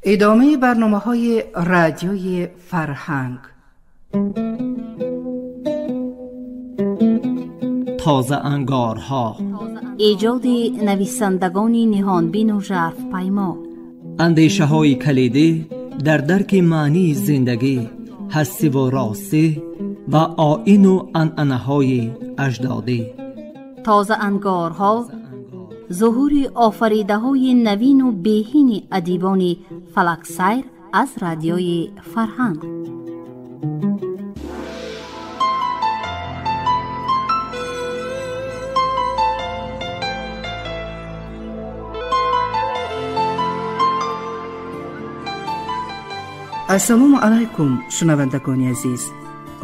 Идомаи барномаҳои радиои фарҳанг. Тозаангорҳо, эҷоди нависандагони ниҳонбину жарфпаймо, андешаҳои калидӣ дар дарки маънии зиндагӣ, ҳастиву ростӣ ва оину анъанаҳои аҷдодӣ. Тозаангорҳо зуҳури офаридаҳои навину беҳини адибони фалаксайр аз радиои фарҳанг. Ассалому алайкум, шунавандагони азиз.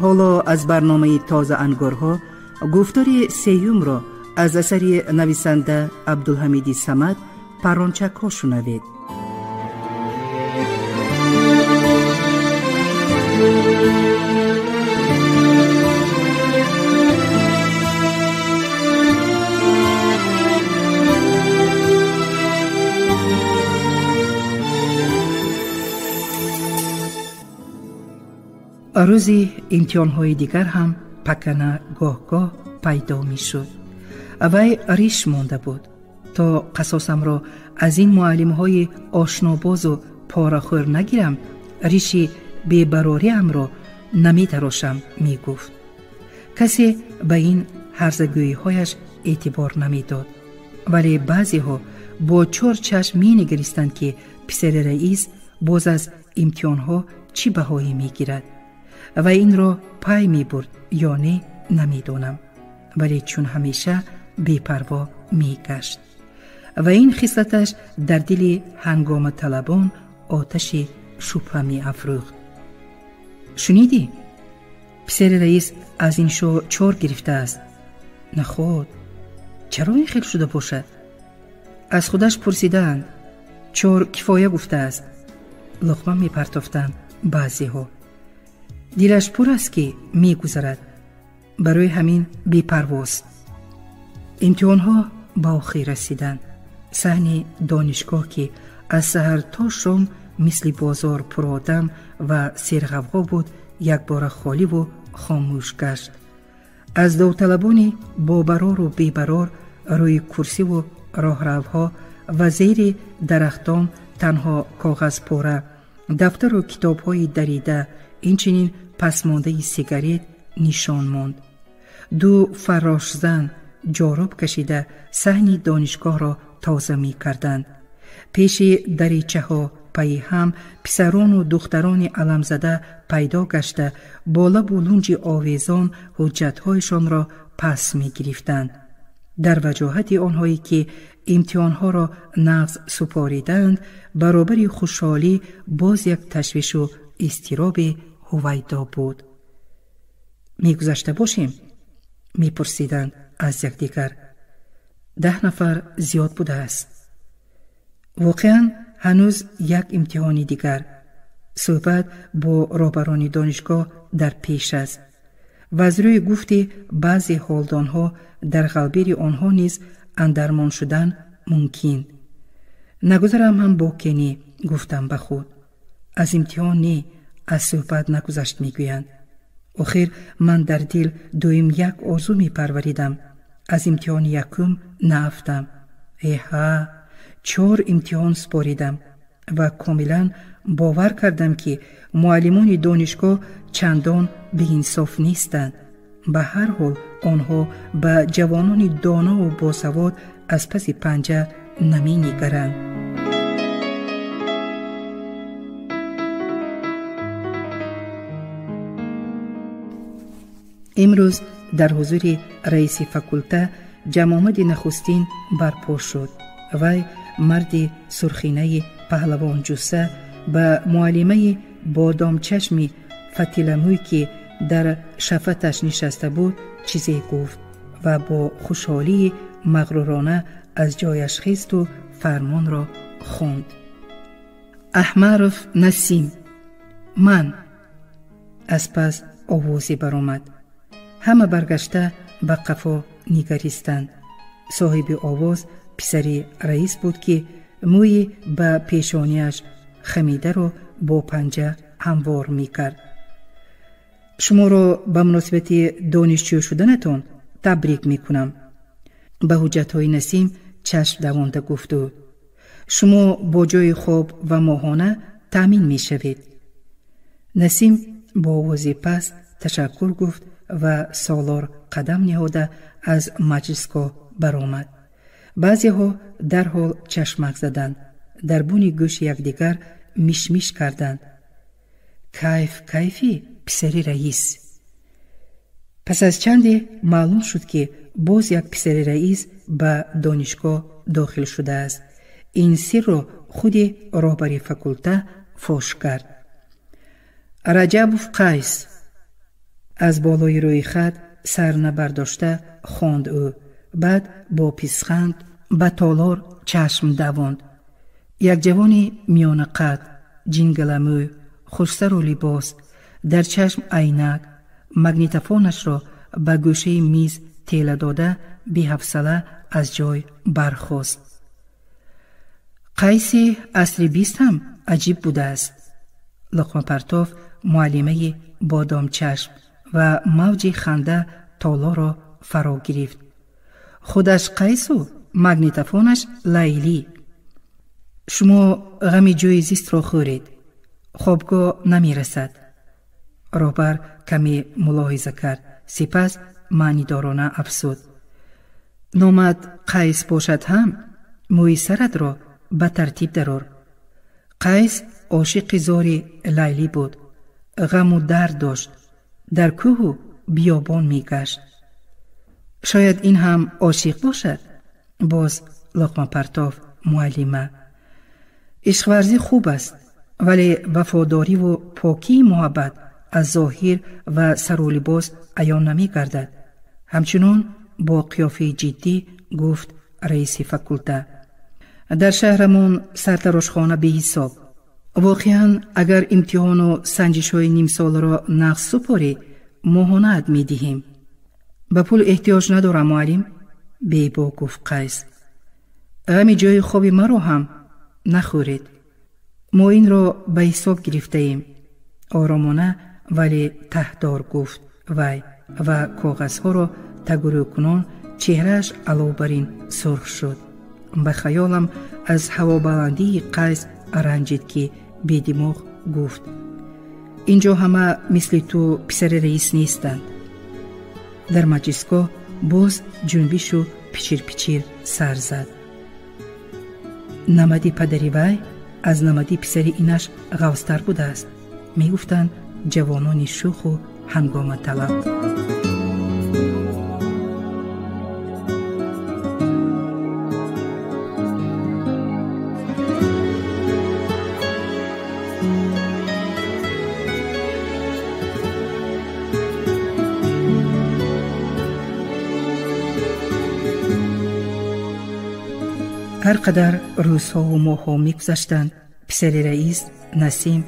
Ҳоло аз барномаи тозаангорҳо гуфтори сеюмро аз асари нависанда Абдулҳамиди Самад «Паррончакҳо» шунавед. Рӯзи имтиҳонҳои дигар ҳам пакана гоҳ-гоҳ пайдо мешуд. Вай риш монда буд, то қасосамро аз ин муаллимҳои ошнобозу порахӯр нагирам, риши бебарориамро наметарошам, мегуфт. Касе ба ин ҳарзагӯиҳояш эътибор намедод, вале баъзеҳо бо чор чашм менигаристанд, ки писари раис боз аз имтиҳонҳо чӣ баҳое мегирад. Ва инро пай мебурд ё не, намедонам, вале чун ҳамеша бепарво мегашт ва ин хислаташ дар дили ҳангоматалабон оташи шубҳа меафрӯхт. Шунидӣ? Писари раис аз иншо чор гирифтааст. Наход, чаро ин хел шуда бошад? Аз худаш пурсидаанд. Чор кифоя гуфтааст. Луқма мепартофтанд баъзеҳо. Дилаш пур аст, ки мегузарад. Барои ҳамин бепарвост. Имтиҳонҳо ба охир расиданд. Саҳни донишгоҳ, ки аз саҳар то шом мисли бозор пуродам ва серғавғо буд, якбора холиву хомӯш гашт. Аз довталабони бобарору бебарор рӯи курсиву роҳравҳо ва зери дарахтон танҳо коғазпора, дафтару китобҳои дарида, инчунин пасмондаи сигарет нишон монд. Ду фаррошзан ҷоруб кашида саҳни донишгоҳро тоза мекарданд. Пеши даричаҳо пайи ҳам писарону духтарони аламзада пайдо гашта, бо лабу лунҷи овезон ҳуҷҷатҳояшонро пас мегирифтанд. Дар ваҷоҳати онҳое, ки имтиҳонҳоро нағз супоридаанд, баробари хушҳолӣ боз як ташвишу изтироби ҳувайдо буд. Мегузашта бошем? Мепурсиданд аз якдигар. 10 нафар зиёд будааст. Воқеан ҳанӯз як имтиҳони дигар. Суҳбат бо роҳбарони донишгоҳ дар пеш аст. Ва аз рӯи гуфти баъзе ҳолдонҳо дар ғалбири онҳо низ андармон шудан мумкин. Нагузарам ҳам боке не, гуфтам ба худ. Аз имтиҳон не, аз суҳбат нагузашт, мегӯянд. Охир ман дар дил доим як орзу мепарваридам. Аз имтиҳони якум наафтам. Эҳа, 4 имтиҳон супоридам ва комилан бовар кардам, ки муаллимони донишгоҳ чандон беинсоф нестанд. Ба ҳар ҳол онҳо ба ҷавонони донову босавод аз паси панҷа наменигаранд. Имрӯз дар ҳузури раиси факулта ҷамъомади нахустин барпо шуд. Вай марди сурхинаи паҳлавонҷусса ба муаллимаи бодомчашми фатиламӯй, ки дар шафаташ нишаста буд, чизе гуфт ва бо хушҳолии мағрурона аз ҷояш хесту фармонро хонд. Аҳмаров Насим. Ман. Аз пас овозе баромад. Ҳама баргашта ба қафо нигаристанд. Соҳиби овоз писари раис буд, ки мӯи ба пешониаш хамидаро бо панҷа ҳамвор мекард. Шуморо ба муносибати донишҷӯ шуданатон табрик мекунам. Ба ҳуҷҷатҳои Насим чашм давонда гуфт ӯ. Шумо бо ҷойи хоб ва моҳона таъмин мешавед. Насим бо овози паст ташаккур гуфт ва солор қадам ниҳода аз маҷлисгоҳ баромад. Баъзеҳо дарҳол чашмак заданд, дар буни гӯши якдигар мишмиш карданд. Кайф, кайфи писари раис. Пас аз чанде маълум шуд, ки боз як писари раис ба донишгоҳ дохил шудааст. Ин сирро худи роҳбари факулта фош кард. Раҷабов Қайс аз болои рӯи хат сар набардошта хонд ӯ. Баъд бо писханд ба толор чашм давонд. Як ҷавони миёнақад, ҷингаламӯй, хушсару либос, дар чашм айнак, магнитофонашро ба гӯшаи миз тела дода беҳавсала аз ҷой бархост. Қайси асри бист ҳам аҷиб будааст. Луқмапартоф муаллимаи бодомчашм ва мавҷи ханда толорро фаро гирифт. Худаш Қайсу магнитофонаш Лайлӣ. Шумо ғами ҷойи зистро хӯред, хобгоҳ намерасад. Роҳбар каме мулоҳиза кард, сипас маънидорона афзуд. Номат Қайс бошад ҳам, мӯи саратро ба тартиб дарор. Қайс ошиқи зори Лайлӣ буд, ғаму дард дошт, дар кӯҳу биёбон мегашт. Шояд ин ҳам ошиқ бошад? Боз луқмапартоф муаллима. Ишқварзӣ хуб аст, вале вафодориву покии муҳаббат аз зоҳир ва сару либос аён намегардад. Ҳамчунон бо қиёфаи ҷиддӣ гуфт раиси факулта. Дар шаҳрамон сартарошхона беҳисоб. Воқеан, агар имтиҳону санҷишҳои нимсоларо нақс супорӣ, моҳонаат медиҳем. Ба пул эҳтиёҷ надорам, муаллим, бебо гуфт Қайс. Ғами ҷойи хоби маро ҳам нахӯред. Мо инро ба ҳисоб гирифтаем. Оромона, вале таҳдор гуфт вай ва коғазҳоро тагурӯкунон чеҳрааш алов бар ин сурх шуд. Ба хаёлам аз ҳавобаландии Қайс ранҷид, ки бедимоғ гуфт: инҷо ҳама мисли ту писари раис нестанд. Дар маҷлисгоҳ боз ҷунбишу пичир-пичир сар зад. Намади падари вай аз намади писари инаш ғафзтар будааст, мегуфтанд ҷавонони шӯху ҳангоматалаб. Ҳар қадар рӯзҳову моҳҳо мегузаштанд, писари раис Насим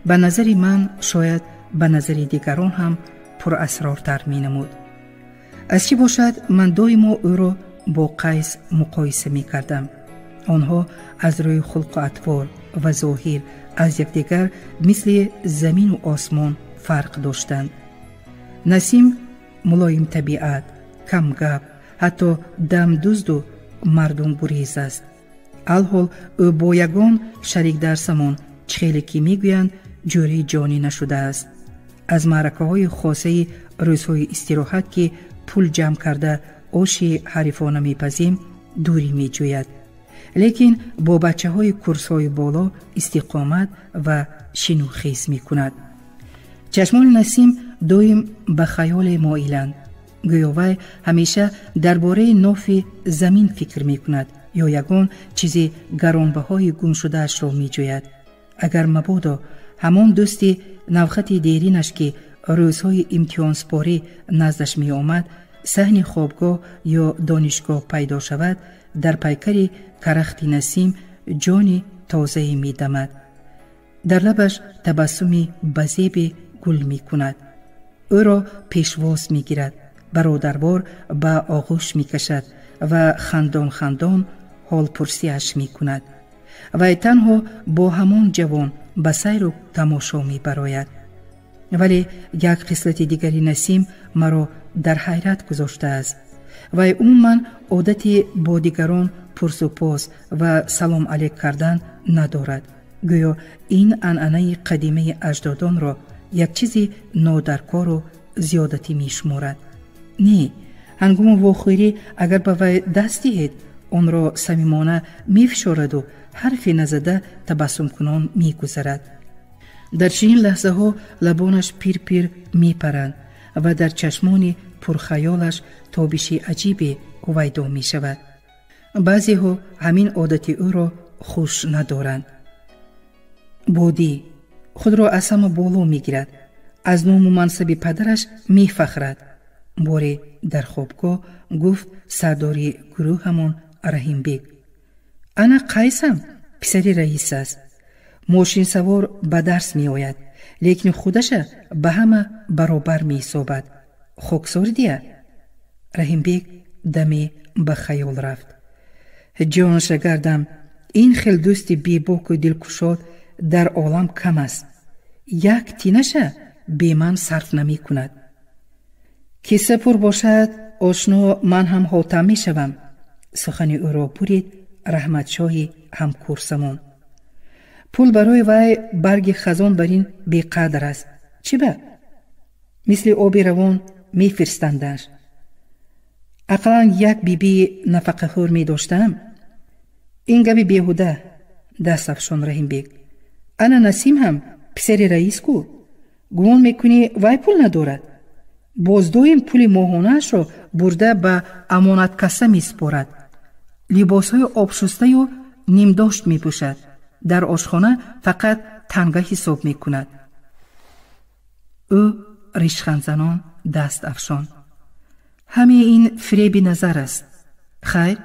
ба назари ман, шояд ба назари дигарон ҳам пурасрортар менамуд. Аз чӣ бошад, ман доимо ӯро бо Қайс муқоиса мекардам. Онҳо аз рӯи хулқу атвор ва зоҳир аз якдигар мисли замину осмон фарқ доштанд. Насим мулоимтабиат, камгап, ҳатто дамдузду мардумгурез аст. Алҳол ӯ бо ягон шарикдарсамон, чӣ хеле ки мегӯянд, ҷӯрии ҷонӣ нашудааст. Аз маъракаҳои хосаи рӯзҳои истироҳат, ки пул ҷамъ карда оши ҳарифона мепазем, дурӣ меҷӯяд. Лекин бо бачаҳои курсҳои боло истиқомат ва шинухез мекунад. Чашмони Насим доим ба хаёле моиланд. Гӯё вай ҳамеша дар бораи нофи замин фикр мекунад ё ягон чизи гаронбаҳои гумшудаашро меҷӯяд. Агар мабодо ҳамон дӯсти навхати деринаш, ки рӯзҳои имтиҳонспорӣ наздаш меомад, саҳни хобгоҳ ё донишгоҳ пайдо шавад, дар пайкари карахти Насим ҷони тозае медамад. Дар лабаш табассуми ба зебе гул мекунад. Ӯро пешвоз мегирад, бародарвор ба оғӯш мекашад ва хандон-хандон ҳолпурсиаш мекунад. Вай танҳо бо ҳамон ҷавон ба сайру тамошо мебарояд. Вале як хислати дигари Насим маро дар ҳайрат гузоштааст. Вай умуман одати бо дигарон пурсупос ва салом алейк кардан надорад. Гӯё ин анъанаи қадимаи аҷдодонро як чизи нодаркору зиёдатӣ мешуморад. Не, ҳангоми вохӯрӣ агар ба вай даст диҳед, онро самимона мефишораду ҳарфе назада табассумкунон мегузарад. Дар чунин лаҳзаҳо лабонаш пир-пир мепаранд ва дар чашмони пурхаёлаш тобиши аҷибе ҳувайдо мешавад. Баъзеҳо ҳамин одати ӯро хуш надоранд. Бодӣ худро аз ҳама боло мегирад, аз ному мансаби падараш мефахрад. Боре дар хобгоҳ гуфт сардори гурӯҳамон Раҳимбек: ана Қайсам писари раис аст. Мошинсавор ба дарс меояд, лекин худаша ба ҳама баробар меҳисобад. Хоксор дия? Раҳимбек даме ба хаёл рафт. Ҷонша гардам, ин хел дӯсти бебоку дилкушод дар олам кам аст. Як тинаша бе ман сарф намекунад. Киса пур бошад, ошно ман ҳам ҳотам мешавам. Сухани ӯро бурид Раҳматшоҳи ҳамкурсамон. Пул барои вай барги хазон бар ин беқадр аст. Чӣ ба? Мисли оби равон мефирстандаш. Ақаллан як бибии нафақахӯр медоштам. Ин габи беҳуда, даст афшон Раҳимбек. Ана Насим ҳам писари раис ку. Гумон мекунӣ вай пул надорад? Боз доим пули моҳонаашро бурда ба амонаткасса месупорад. Либосҳои обшустаю нимдошт мепӯшад. Дар ошхона фақат танга ҳисоб мекунад. Ӯ ришхандзанон даст афшон. Ҳамаи ин фиреби назар аст. Хайр,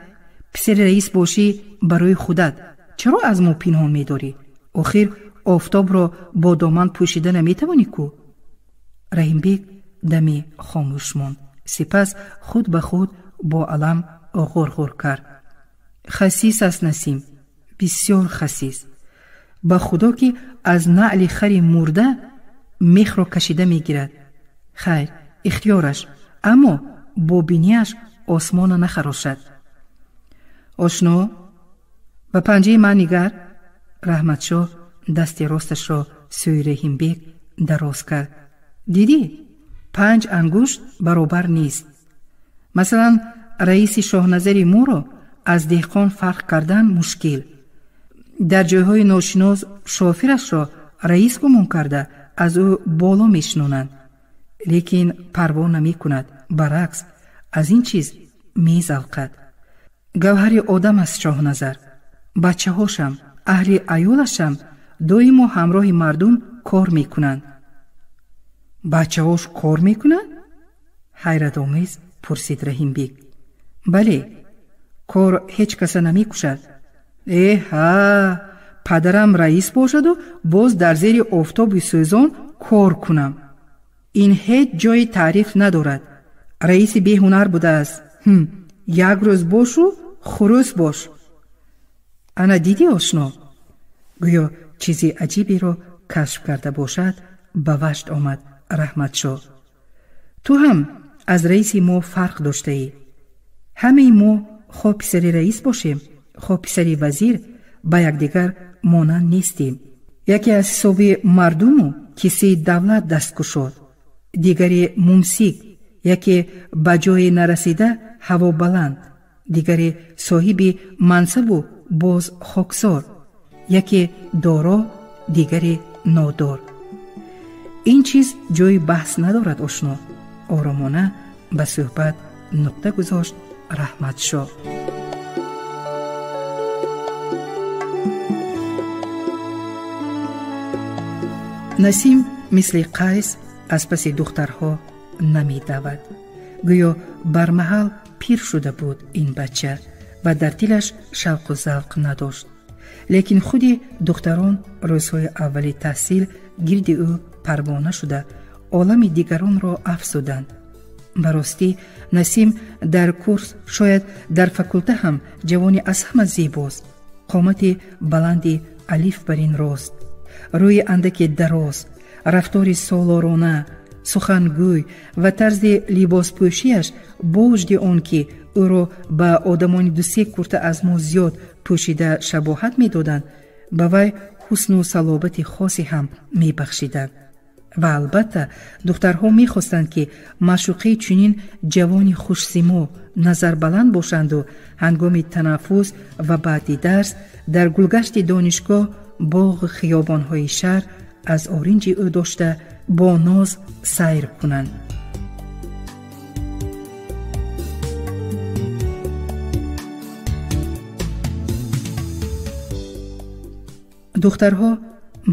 писари раис бошӣ барои худат чаро аз мо пинҳон медорӣ? Охир офтобро бо доман пӯшида наметавонӣ ку? Раҳимбек даме хомӯш монд. Сипас худ ба худ бо алам ғурғур кард. Хасис аст Насим, бисёр хасис. Ба худо ки аз наъли хари мурда мехро кашида мегирад. Хайр, ихтиёраш, аммо бо бинияш осмона нахарошад. Ошно, ба панҷаи ман нигар. Раҳматшоҳ дасти росташро сӯи Раҳимбек дароз кард. Дидӣ, 5 ангушт баробар нест. Масалан, раиси шоҳназари моро аз деҳқон фарқ кардан мушкил. Дар ҷойҳои ношинос шофирашро раис гумон карда аз ӯ боло мешинонанд. Лекин парво намекунад, баръакс аз ин чиз мезавқад. Гавҳари одам аст Шоҳназар. Бачаҳошам, аҳли аёлашам доимо ҳамроҳи мардум кор мекунанд. Бачаҳош кор мекунанд? Ҳайратомез пурсид Раҳимбек. Бале, кор ҳеҷ каса намекушад. Эҳа, падарам раис бошаду боз дар зери офтоби сӯзон кор кунам. Ин ҳеҷ ҷои таъриф надорад. Раиси беҳунар будааст. Як рӯз бошу хурӯс бош. Ана дидӣ ошно? Гӯё чизи аҷиберо кашф карда бошад, ба вашт омад Раҳматшоҳ. Ту ҳам аз раиси мо фарқ доштаӣ. Ҳамаи мо хо писари раис бошем, хо писари вазир, ба якдигар монанд нестем. Яке аз ҳисоби мардуму кисаи давлат даст кушод, дигаре мумсик, яке ба ҷое нарасида ҳаво баланд, дигаре соҳиби мансабу боз хоксор, яке доро, дигаре нодор. Ин чиз ҷои баҳс надорад ошно. Оромона ба суҳбат нуқта гузошт Раҳматшоҳ. Насим мисли Қайс аз паси духтарҳо намедавад. Гӯё бармаҳал пир шуда буд ин бача ва дар дилаш шавқу завқ надошт. Лекин худи духтарон рӯзҳои аввали таҳсил гирди ӯ парвона шуда олами дигаронро афзуданд. Ба ростӣ Насим дар курс, шояд дар факулта ҳам ҷавони аз ҳама зебост. Қомати баланди алиф бар ин рост, рӯи андаке дароз, рафтори солорона, сухангӯй ва тарзи либоспӯшиаш бо вуҷуди он ки ӯро ба одамони дусе курта аз мо зиёд пӯшида шабоҳат медоданд, ба вай ҳусну салобати хосе ҳам мебахшиданд. Ва албатта духтарҳо мехостанд, ки маъшуқаи чунин ҷавони хушсимо назарбаланд бошанду ҳангоми танаффус ва баъди дарс дар гулгашти донишгоҳ, боғу хиёбонҳои шаҳр аз оринҷи ӯ дошта бо ноз сайр кунанд. Духтарҳо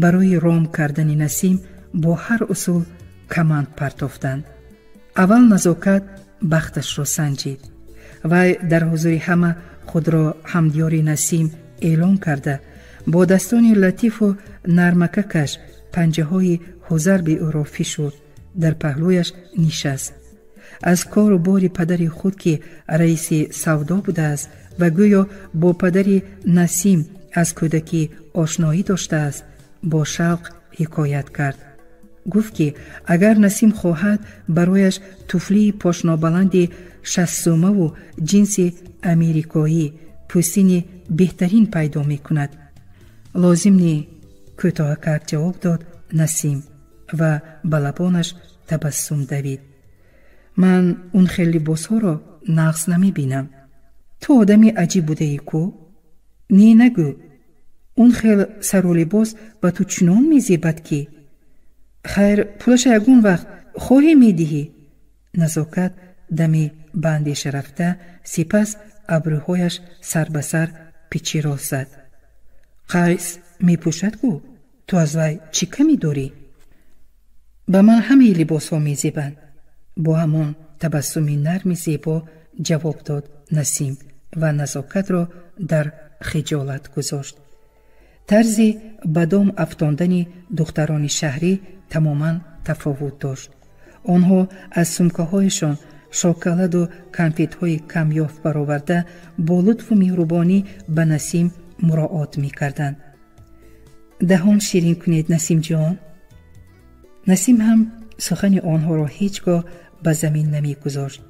барои ром кардани Насим бо ҳар усул каманд партофтанд. Аввал Назокат бахташро санҷид. Вай дар ҳузури ҳама худро ҳамдиёри Насим эълон карда, бо дастони латифу нармакакаш панҷаҳои ҳузарби ӯро фишурд, дар паҳлӯяш нишаст. Аз кору бори падари худ, ки раиси савдо будааст ва гӯё бо падари Насим аз кӯдакӣ ошноӣ доштааст, бо шавқ ҳикоят кард. Гуфт, ки агар Насим хоҳад, барояш туфлии пошнобаланди шастсумаву ҷинси америкоӣ пӯстини беҳтарин пайдо мекунад. Лозим не, кӯтоҳакак ҷавоб дод Насим ва ба лабонаш табассум давид. Ман он хел либосҳоро нағз намебинам. Ту одами аҷиб будаӣ ку? Не, нагӯ. Он хел сару либос ба ту чунон мезебад, ки хайр, пулаша ягон вақт хоҳе медиҳӣ. Назокат дами ба андеша рафта, сипас абрӯҳояш сар ба сар пичиро зад. Қайс мепӯшад гӯ, ту аз вай чӣ камӣ дорӣ? Ба ман ҳамаи либосҳо мезебанд. Бо ҳамон табассуми нарми зебо ҷавоб дод Насим ва Назокатро дар хиҷолат гузошт. Тарзи ба дом афтондани духтарони шаҳрӣ тамоман тафовут дошт. Онҳо аз сумкаҳояшон шоколаду конфетҳои камёфт бароварда бо лутфу меҳрубонӣ ба Насим муроот мекарданд. Даҳон ширин кунед, Насимҷон. Насим ҳам сухани онҳоро ҳеҷ гоҳ ба замин намегузошт.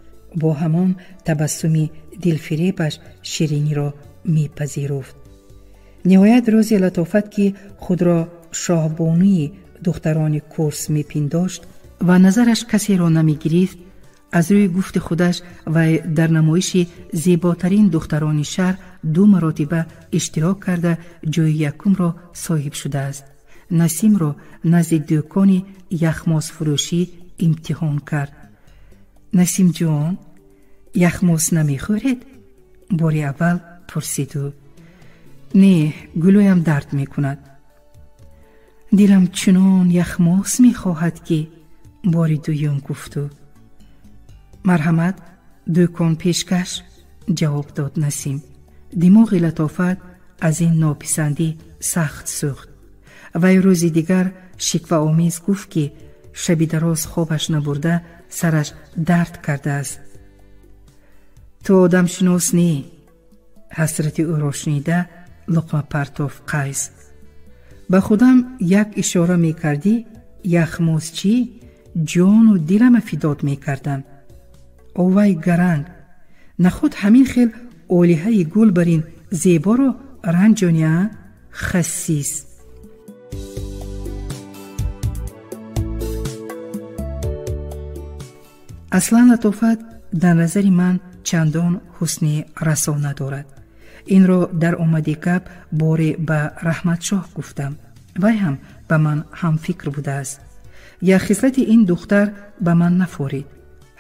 Бо ҳамон табассуми дилфиребаш шириниро мепазируфт. Ниҳоят рӯзе Латофат, ки худро шоҳбонуи духтарони курс мепиндошт ва назараш касеро намегирифт, аз рӯи гуфти худаш вай дар намоиши зеботарин духтарони шаҳр ду маротиба иштирок карда ҷои якумро соҳиб шудааст, Насимро назди дӯкони яхмозфурӯшӣ имтиҳон кард. Насимҷон, яхмоз намехӯред? Бори аввал пурсид ӯ. Не, гулӯям дард мекунад. Дилам чунон яхмоз мехоҳад, ки бори дуюм гуфт ӯ. Марҳамат, дӯкон пешкаш, ҷавоб дод Насим. Димоғи Латофат аз ин нописандӣ сахт сӯхт. Вай рӯзи дигар шикваомез гуфт, ки шаби дароз хобаш набурда сараш дард кардааст. Ту одамшинос не, ҳасрати ӯро шунида луқма партоф Қайс. Ба худам як ишора мекардӣ, яхмоз чӣ, ҷону дилама фидод мекардам. Овай гаранг, нахуд ҳамин хел олиҳаи гул бар ин зеборо ранҷония, хасис. Аслан Латофат дар назари ман чандон ҳусни расо надорад. Инро дар омади гап боре ба Раҳматшоҳ гуфтам. Вай ҳам ба ман ҳамфикр будааст. Як хислати ин духтар ба ман нафорид.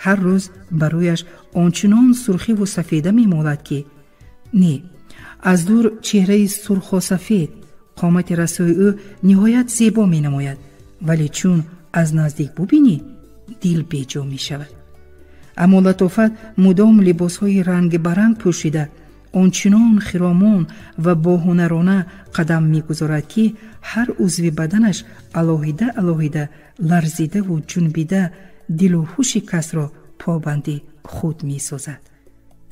Ҳар рӯз ба рӯяш ончунон сурхиву сафеда мемолад, ки не, аз дур чеҳраи сурху сафед, қомати расои ӯ ниҳоят зебо менамояд, вале чун аз наздик бубинӣ, дил беҷо мешавад. Аммо Латофат мудом либосҳои рангбаранг пӯшида, ончунон хиромон ва боҳунарона қадам мегузорад, ки ҳар узви баданаш алоҳида алоҳида ларзидаву ҷунбида дилу ҳуши касро побанди худ месозад.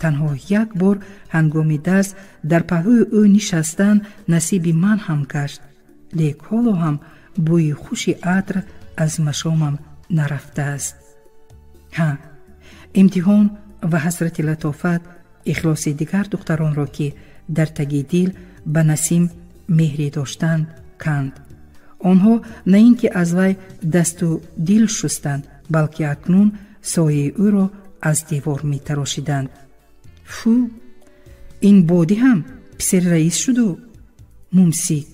Танҳо як бор ҳангоми дарс дар паҳлӯи ӯ нишастан насиби ман ҳам гашт, лек ҳоло ҳам бӯи хуши атр аз машомам нарафтааст. Ҳа, имтиҳон ва ҳасрати Латофат ихлоси дигар духтаронро, ки дар таги дил ба Насим меҳре доштанд, канд. Онҳо на ин ки аз вай дасту дил шустанд, балки акнун сояи ӯро аз девор метарошиданд. Фу, ин бодӣ ҳам писари раис шуду мумсик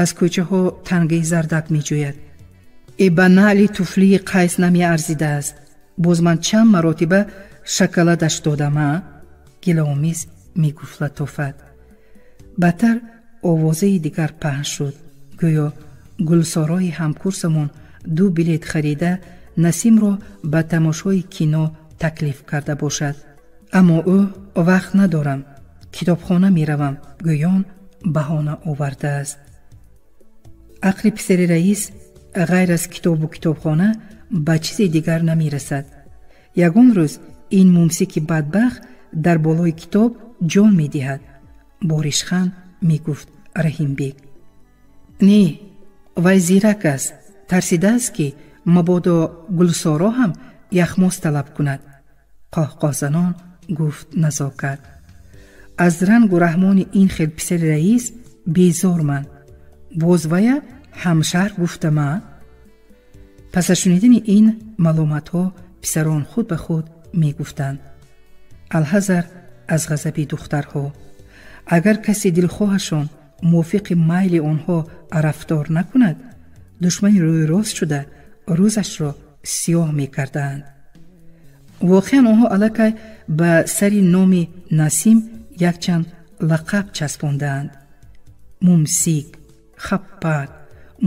аз кӯчаҳо тангаи зардак меҷӯяд. Э, ба наъли туфлии Қайс намеарзидааст. Боз ман чанд маротиба шоколадаш додам, а? Гилаомез мегуфт Латофат. Бадтар овозаи дигар паҳн шуд. Гӯё Гулсорои ҳамкурсамон 2 билет харида Насимро ба тамошои кино таклиф карда бошад. Аммо ӯ вақт надорам, китобхона меравам, гӯён баҳона овардааст. Ақли писари раис ғайр аз китобу китобхона ба чизи дигар намерасад. Ягон рӯз ин мумсики бадбахт дар болои китоб ҷон медиҳад, бо ришханд мегуфт Раҳимбек. Не, вай зирак аст, тарсидааст, ки мабодо Гулсоро ҳам яхмоз талаб кунад, қоҳқоҳзанон гуфт Назокат. Аз рангу раҳмони ин хел писари раис безор ман. Боз вая ҳамшаҳр гуфтама? Пас аз шунидани ин маломатҳо писарон худ ба худ мегуфтанд: алҳазар аз ғазаби духтарҳо. Агар касе дилхоҳашон мувофиқи майли онҳо рафтор накунад, душмани рӯйрост шуда рӯзашро сиёҳ мекардаанд. Воқеан онҳо аллакай ба сари номи Насим якчанд лақаб часпондаанд: мумсик, хаппак,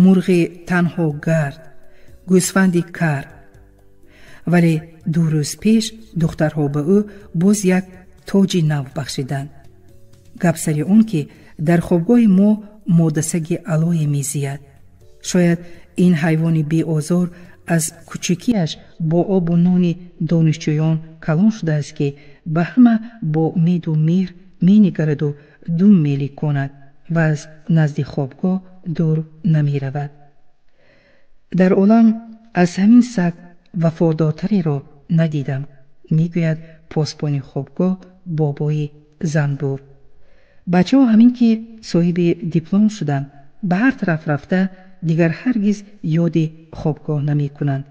мурғи танҳогард, гӯсфанди кар. Вале 2 рӯз пеш духтарҳо ба ӯ боз як тоҷи нав бахшиданд. Гап сари он ки дар хобгоҳи мо модасаги алое мезияд. Шояд ин ҳайвони беозор аз кучикиаш бо обу нони донишҷӯён калон шудааст, ки ба ҳама бо умеду меҳр менигараду дум меликонад ва аз назди хобгоҳ дур намеравад. Дар олам аз ҳамин саг вафодортареро надидам, мегӯяд посбони хобгоҳ бобои занбур. Бачаҳо ҳамин ки соҳиби диплом шуданд, ба ҳар тараф рафта дигар ҳаргиз ёди хобгоҳ намекунанд.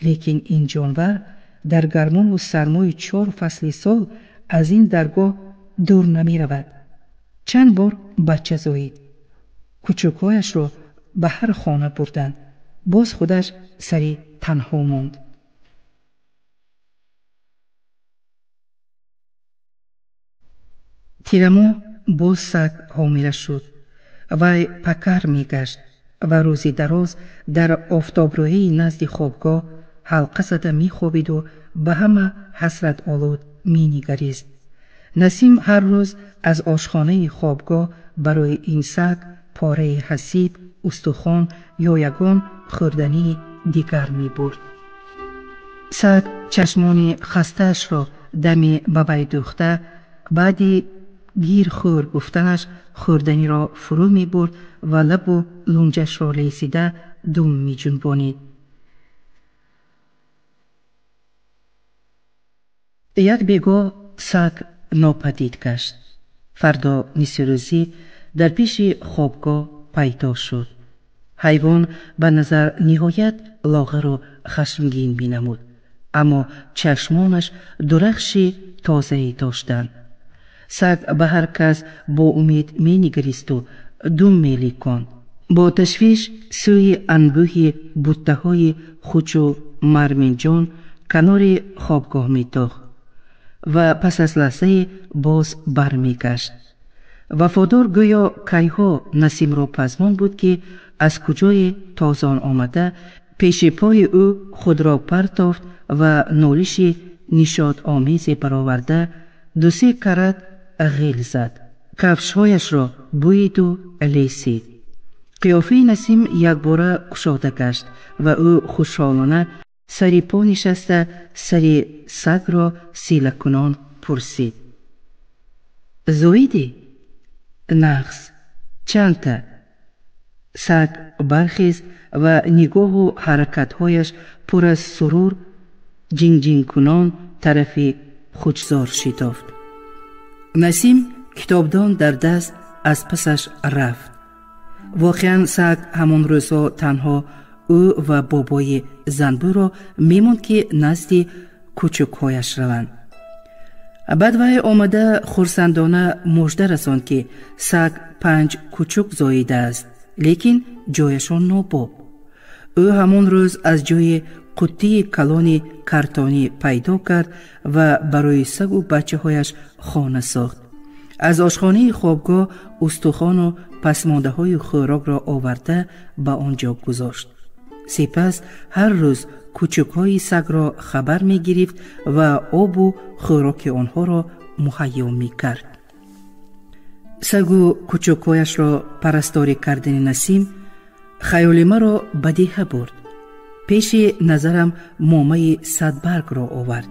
Лекин ин ҷонвар дар гармову сармои 4 фасли сол аз ин даргоҳ дур намеравад. Чанд бор бача зоид. Кучукҳояшро ба ҳар хона бурданд. Боз худаш сари танҳо монд. Тирамо боз саг ҳомила шуд. Вай пакар мегашт ва рӯзи дароз дар офтобрӯии назди хобгоҳ ҳалқа зада мехобиду ба ҳама ҳасратолуд менигарист. Насим ҳар рӯз аз ошхонаи хобгоҳ барои ин саг пораи ҳасиб, устухон ё ягон хӯрдании дигар мебурд. Саг чашмони хастаашро дами ба вай дӯхта, баъди гир хӯр гуфтанаш хӯрданиро фурӯ мебурд ва лабу лунҷашро лесида дум меҷунбонид. Як бегоҳ саг нопадид гашт. Фардо нисфирӯзӣ дар пеши хобгоҳ пайдо шуд. Ҳайвон ба назар ниҳоят лоғару хашмгин менамуд, аммо чашмонаш дурахши тозае доштанд. Саг ба ҳар кас бо умед менигаристу дум меликонд. Бо ташвиш сӯи анбӯҳи буттаҳои хучу марминҷон канори хобгоҳ метохт ва пас аз лаҳзае боз бармегашт. Вафодор гӯё кайҳо Насимро пазмон буд, ки аз куҷое тозон омада пеши пои ӯ худро партофт ва нолиши нишотомезе бароварда 2-3 карат ғел зад. Кафшҳояшро бӯиду лесид. Қиёфаи Насим якбора кушода гашт ва ӯ хушҳолона сари по нишаста сари сагро силакунон пурсид. Зоидӣ? Нағз. Чандта? Саг бархест ва нигоҳу ҳаракатҳояш пур аз сурур ҷинҷинкунон тарафи хучзор шитофт. Насим китобдон дар даст аз пасаш рафт. Воқеан, саг ҳамон рӯзҳо танҳо ӯ ва бобои занбӯрро мемонд, ки назди кӯчукҳояш раванд. Баъд вай омада хурсандона мужда расонд, ки саг 5 кӯчук зоидааст, лекин ҷояшон нобоб. Ӯ ҳамон рӯз аз ҷои қуттии калони картонӣ пайдо кард ва барои сагу бачаҳояш хона сохт. Аз ошхонаи хобгоҳ устухону пасмондаҳои хӯрокро оварда ба он ҷо гузошт. Сипас ҳар рӯз кӯчукҳои сагро хабар мегирифт ва обу хӯроки онҳоро муҳайё мекард. Сагу кӯчукҳояшро парасторӣ кардани Насим хаёли маро ба деҳа бурд. Пеши назарам момаи садбаргро овард.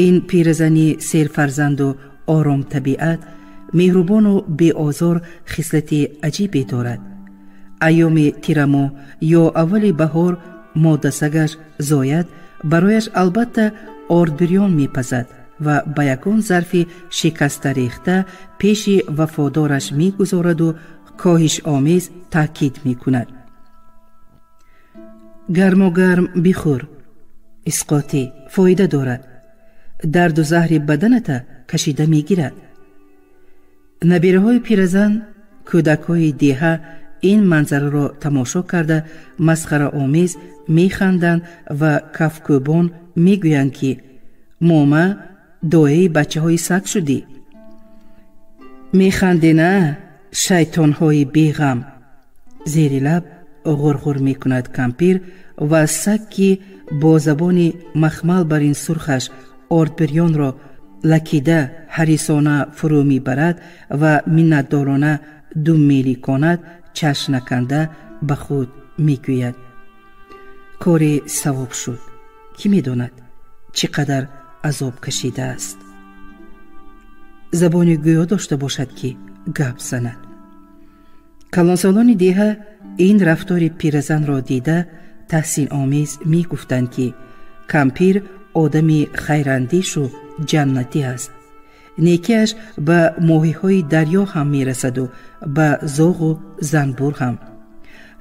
Ин пиразани серфарзанду оромтабиат, меҳрубону беозор хислати аҷибе дорад. Айёми тирамоҳ ё аввали баҳор модасагаш зояд, барояш албатта ордбирён мепазад ва ба ягон зарфи шикаста рехта пеши вафодораш мегузораду коҳишомез таъкид мекунад: гармогарм бихӯр, исқотӣ фоида дорад, дарду заҳри баданата кашида мегирад. Набираҳои пиразан, кӯдакҳои деҳа ин манзараро тамошо карда масхараомез механданд ва кафкӯбон мегӯянд, ки мома дояи бачаҳои саг шудӣ. Механдена, шайтонҳои беғам! Зери лаб ғурғур мекунад кампир ва саг, ки бо забони махмал бар ин сурхаш ордбирёнро лакида ҳарисона фурӯ мебарад ва миннатдорона дум меликонад, чашм наканда ба худ мегӯяд: кори савоб шуд, кӣ медонад чӣ қадар азоб кашидааст. Забони гӯё дошта бошад, ки гап занад. Калонсолони деҳа ин рафтори пиразанро дида таҳсиномез мегуфтанд, ки кампир одами хайрандешу ҷаннатӣ аст. Некиаш ба моҳиҳои дарё ҳам мерасаду ба зоғу занбур ҳам.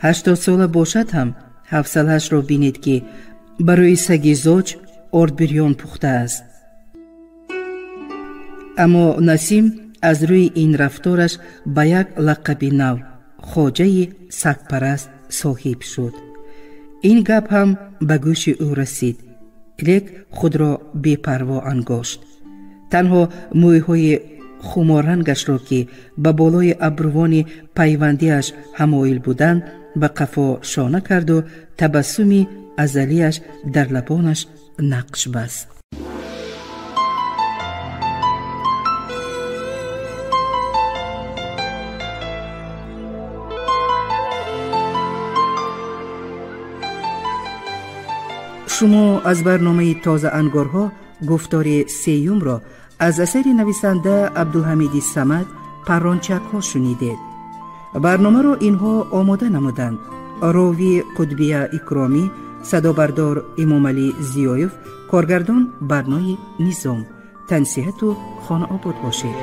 80сола бошад ҳам ҳавсалаашро бинед, ки барои саги зоҷ ордбирён пухтааст. Аммо Насим аз рӯи ин рафтораш ба як лақаби нав, хоҷаи сагпараст, соҳиб шуд. Ин гап ҳам ба гӯши ӯ расид, лек худро бепарво ангошт. Танҳо мӯйҳои хуморангашро, ки ба болои абрувони пайвандиаш ҳамоил буданд, ба қафо шона карду табассуми азалияш дар лабонаш нақш баст. Шумо аз барномаи Тозаангорҳо гуфтори сеюмро аз асари нависанда Абдулҳамиди Самад «Паррончакҳо» шунидед. Барномаро инҳо омода намуданд: ровӣ Қудбия Икромӣ, садобардор Имомалӣ Зиёев, коргардон Барнои Низом. Тансиҳату хонаобод бошед.